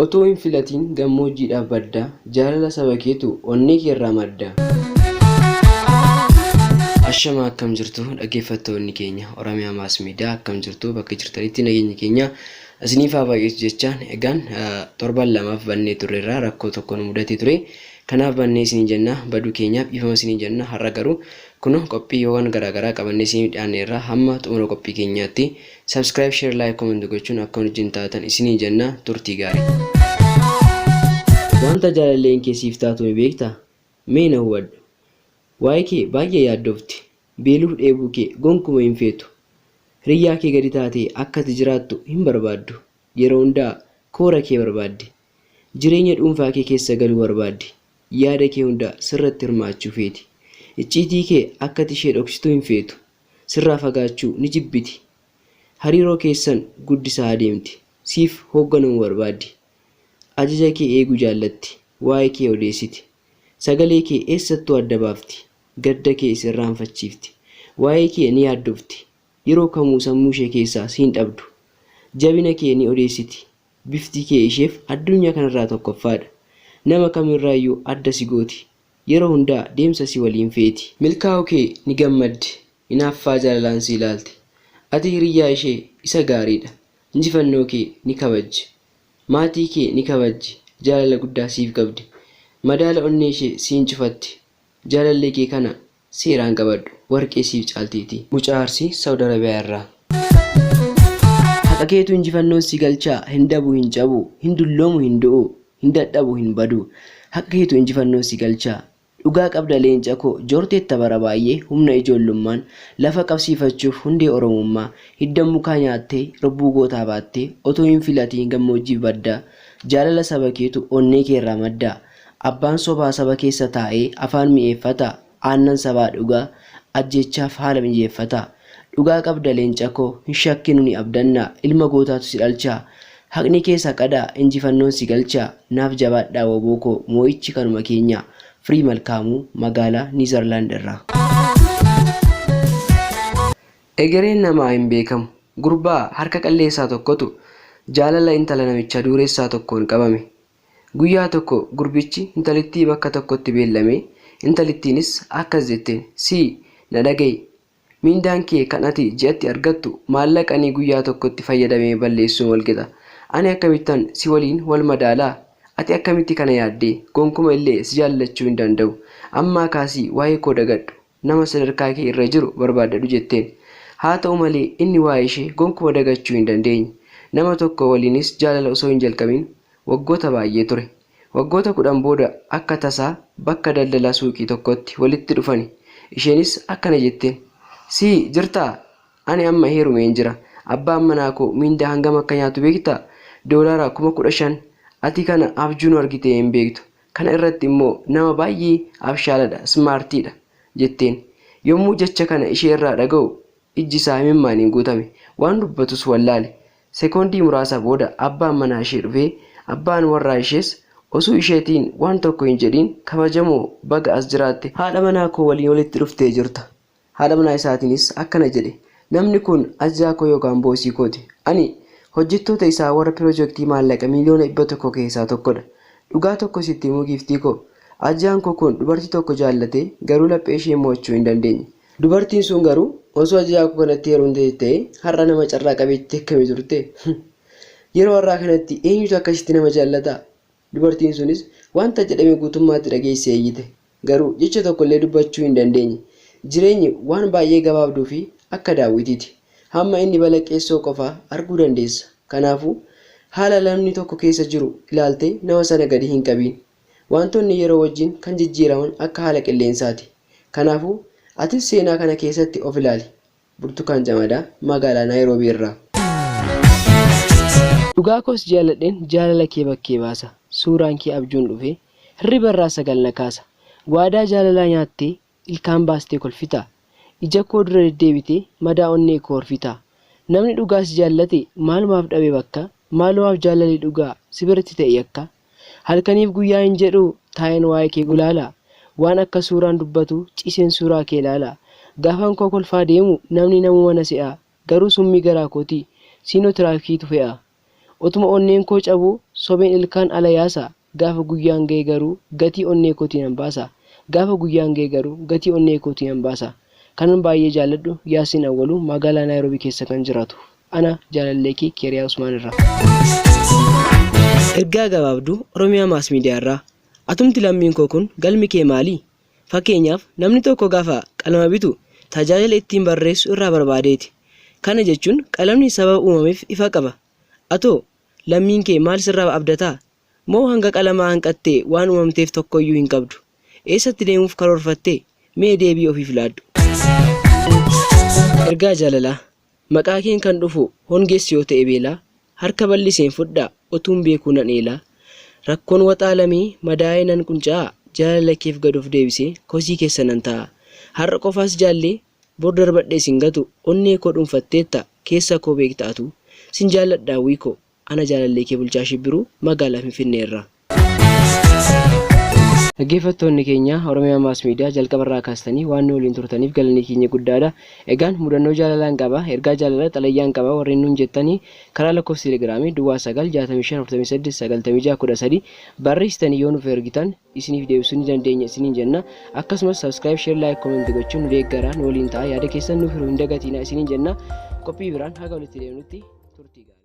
Otoo hin filatiin gammoojjiidhaaf badda, jaalala saba keetu onnee keerraa madda. Ashama, akkam jirtu dhaggeeffattoonni keenya Oromiyaa Maas Miidiyaa? Akkam jirtu? Bakka jirtanitti nageenya keenya isiniif haa baay'atu jechaan, egaan torban 2f bannee turreerra. Rakkoo tokko nu mudatee ture, kanaaf bannee isiniin jenna. Baduu keenyaaf dhiifama isiniin jenna. Har'a garuu kunoo qophiiwwan garaagaraa qabannee isiniif dhiyaanneerra. Hamma xumura qophii keenyaatti subscribe, share, like, comment gochuun akka wajjin taatan isiniin jenna. Turtii gaarii. Wanta jaalalleen kee siif taatu ni beektaa? Mee na hubadhu. Waa'ee kee baay'ee yaaddofti. Beeluuf dheebuu kee gonkuma hin feetu. Hiriyyaa kee gadi taatee akka ati jiraattu hin barbaaddu. Yeroo hundaa koora kee barbaaddi. Jireenya dhuunfaa kee keessa galuu barbaaddi. Yaada kee hunda sirratti hirmaachuu feeti. Icciitii kee akka ati ishee dhoksitu hin feetu. Sirraa fagaachuu ni jibbiti. Hariiroo keessan guddisaa adeemti. Siif hoogganamuu barbaaddi. Ajaja kee eeguu jaallatti. Waa'ee kee odeessiti. Sagalee kee eessattuu adda baafti. Gadda kee si irraanfachiifti. Waa'ee kee ni yaaddofti. Yeroo kamuu sammuu ishee keessaa si hin dhabdu. Jabina kee ni odeessiti. Bifti kee isheef addunyaa kanarraa tokkoffaadha. Nama kamirraayyuu adda si gooti. Yeroo hundaa deemsa si waliin feeti. Milkaa'uu kee ni gammaddi. Hinaaffaa jaalalaan si ilaalti. Ati hiriyyaa ishee isa gaariidha. Injifannoo kee ni kabajji. Maatii kee ni kabajji. Jaalala guddaa siif qabdi. Madaala onnee ishee siin cufatti. Jaalallee kee kana seeraan qabadhu. Warqee siif caaltiitii. Mucaa Arsii, Saudi Arabiyaa irraa. Haqa keetu injifannoon si galchaa. Hin dabu, hin cabu, hin dulloomu, hin du'u, hin dadhabu, hin badu. Haqa keetu injifannoon si galchaa. Dhugaa qabda leenca koo, joorteetta bara baay'ee humna ijoollummaan lafa qabsiifachuuf hundee Oromummaa hidda mukaa nyaattee robbuu gootaa baattee otoo hin filatiin gammoojjiif baddaa, jaalala saba keetu onnee keerraa maddaa. Abbaan sobaa saba keessa taa'ee afaan mi'eeffata, aannan sabaa dhugaa ajjeechaaf haala mijeeffata. Dhugaa qabda leenca koo, hin shakkinu, ni abdanna, ilma gootaatu si dhalchaa. Haqni kees haqadha, injifannoon si galchaa. Naaf jabaadhaa wbo koo, moo'ichi kanuma keenya. Firii Malkaamuu, Magaalaa Niizarlaand irraa. Egereen namaa hin beekamu. Gurbaa harka qalleessaa tokkotu jaalala intala namicha duuressaa tokkoon qabame. Guyyaa tokko gurbichi intalittii bakka tokkotti beellamee, intalittiinis akkas jetteen, Sii, na dhaga'i, Mindaan kee kan ati ji'atti argattu maallaqa ani guyyaa tokkotti fayyadamee balleessuun walqixa. Ani akkamittan si waliin wal madaala? Ati akkamitti kana yaadde? Gonkuma illee si jaallachuu hin danda'u. Ammaa kaasii waa'ee koo dagadhu. Nama sadarkaa kee irra jiru barbaaddadhu jetteen. Haata'u malee inni waa'ee ishee gonkuma dagachuu hin dandeenye. Nama tokko waliinis jaalala osoo hin jalqabin waggoota baay'ee ture. Waggoota 10 booda akka tasaa bakka daldala suuqii tokkotti walitti dhufani. Isheenis akkana jetteen, Sii, jirtaa? Ani amma heerumeen jira. Abbaan manaa koo miindaa hangam akka nyaatu beektaa? Doolaara 15,000. Ati kana abjuunuu argitee hin beektu. Kana irratti immoo nama baay'ee abshaaladha, smart dha, jetteen. Yommuu jecha kana ishee irraa dhaga'u ijji isaa imimmaaniin guutame. Waan dubbatus wallaale. Sekoondii muraasa booda abbaan manaa ishee dhufee, abbaan warraa ishees osuu isheetiin waan tokko hin jedhiin, Kabajamoo, baga as jiraatte. Haadha manaa koo waliin walitti dhuftee jirta. Haadha manaa isaatiinis akkana jedhe, Namni kun ajajaa koo yookaan boosii kooti. Ani hojjettoota isaa warra pirojektii maallaqa miiliyoona 100 keessaa tokkodha. Dhugaa tokko sitti himuu giiftii koo? Ajajaan koo kun dubartii tokko jaallatee garuu laphee ishee mo'achuu hin dandeenye. Dubartiin sun garuu osoo ajajaa koo kanatti heerumteetti ta'ee har'a nama carraa qabeettii akkamii turte? Yeroo har'aa kanatti eenyutu akkasitti nama jaallata? Dubartiin sunis wanta jedhame guutummaatti dhageessee iyyite. Garuu jecha tokkollee dubbachuu hin dandeenye. Jireenyi waan baay'ee gabaabduu fi akka daawwitiiti. Hamma inni balaqqeessoo qofa arguu dandeessa. Kanaafuu, haala namni tokko keessa jiru ilaaltee nama sana gadi hin qabiin. Waantonni yeroo wajjin kan jijjiiraman akka haala qilleensaati. Kanaafuu, atis seenaa kana keessatti of ilaali. Burtukaan Camadaa, Magaalaa Naayiroobii irraa. Dhugaa koo si jaalladheen jaalala kee bakkee baasa. Suuraan kee abjuun dhufee hirriba irraa 9 na kaasa. Waadaa jaalalaa nyaattee ilkaan baastee kolfitaa? Ija koo dura deddeebitee madaa onnee koo horfitaa? Namni dhugaa si jaallate maalumaaf dhabe bakka? Maalumaaf jaalalli dhugaa si biratti ta'e yakka? Halkaniif guyyaa hin jedhuu taa'een waa'ee kee gulaala. Waan akka suuraan dubbatuu ciiseen suuraa kee ilaala. Gaafan koo kolfaa deemu namni namuma na se'a. Garuu summii garaa kootii siinoo tiraafikiitu fe'a. Otuma onneen koo cabuu sobeen ilkaan ala yaasa. Gaafa guyyaan ga'e garuu gatii onnee kootii nan baasa. Gaafa guyyaan ga'e garuu gatii onnee kootii nan baasa. Kanan baay'ee jaalladhu Yaasiin Awwaluu magaalaa Naayiroobii keessa kan jiraatu. Ana jaalallee kee Keeriyaa Usmaan irraa. Ergaa gabaabduu Oromiyaa Maas Miidiyaa irraa. Atumti lammiin koo kun galmi kee maali? Fakkeenyaaf namni tokko gaafa qalama bitu tajaajila ittiin barreessu irraa barbaadeeti. Kana jechuun qalamni sababa uumameef ifa qaba. Atoo lammiin kee maal sirraa abdataa? Moo hanga qalamaa hanqattee waan uumamteef tokkoyyuu hin qabdu? Eessatti deemuuf karoorfattee? Mee deebii ofiif laadhu. Ergaa jaalalaa. Maqaa keen kan dhufu hongeessi yoo ta'e beelaa, harka bal'iseen fudhaa otuun beekuu nan eelaa. Rakkoon waxaalamee madaa'ee nan qunca'aa, jaalala keef gad of deebisee kosii keessa nan taa'aa. Har'a qofaas jaallee bor darbadhee sin gatu, onnee koo dhuunfatteetta keessa koo beekta atuu. Sin jaalladha hawwii koo. Ana jaalallee kee Bulchaa Shibbiruu magaalaa Finfinnee irraa. Dhaggeeffattoonni keenya Oromiyaa Maas Miidiyaa jalqabarraa kaastanii waan nu waliin turtaniif galanni keenya guddaadha. Egaan mudannoo jaalalaan qaba, ergaa jaalalaa xalayyaan qaba warreen nuun jettanii karaa lakkoofsa telegiraamii duwwaa 9 65 48 96 13 barreessitanii yoo nuuf ergitan isiniif deebisuu ni dandeenya isiniin jenna. Akkasumas subscribe, share, like, comment gochuun nu deeggaraa nu waliin ta'a yaada keessan nuuf hiruu hin dagatiinaa isiniin jenna. Qophii biraan haga walitti deemnutti turtii gaarii.